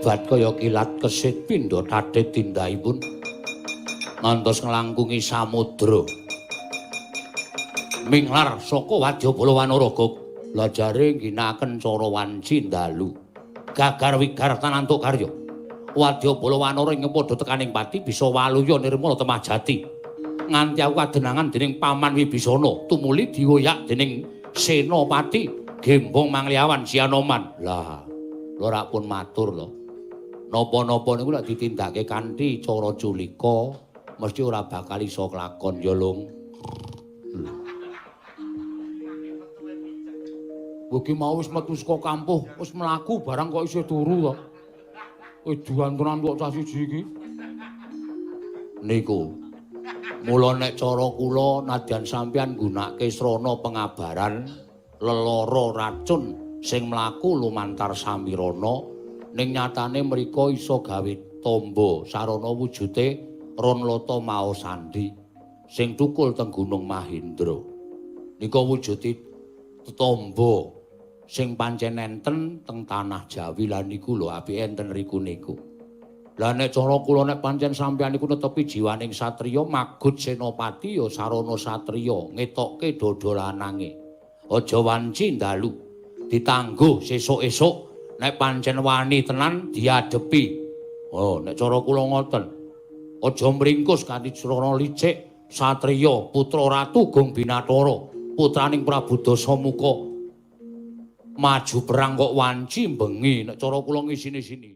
Lebat kaya kilat kesit pindha tathit tindakipun ngantos nglangkungi samudra. Minglar saka wadyabala wanaraga lajare ngginakaken cara wanci dalu. Gagar wigar tanantuk karya. Wadyabala wanara ing padha tekaning pati bisa waluya nirmala temah jati. Nganti aku kadenangan dening Paman Wibisana tumuli diwoyak dening Senopati Gembong Mangliawan Sianoman. Lah, lho pun matur lho. Napa-napa niku nek ditindakake kanthi cara culika mesti ora bakal iso klakon ya, Lung. Kowe mau wis metu saka kampuh, wis mlaku barang kok isih turu to. Edan tenan kok cah siji iki. Niku. Mula nek cara kula nadyan sampeyan nggunakake srana pengabaran lelara racun sing mlaku lumantar samirana ning nyatane mriko iso gawe tamba sarana wujute Ronlata Mao Sandi sing thukul teng Gunung Mahendra. Nika wujude tamba sing pancen enten teng tanah Jawi lan niku lho apike enten riku niku. Lah nek cara kula nek pancen sampeyan niku netepi jiwaning satriya magut senopati ya sarana satriya ngetokke dada lanange. Aja wanci dalu ditangguh sesuk-esuk nek pancen wani tenan diadepi. Oh nek cara kula ngoten. Aja mringkus kanthi srana licik satriya putra Ratu Gong Binathara putraning Prabu Dasamuka. Maju perang kok wanci bengi nek cara kula ngisini-sini.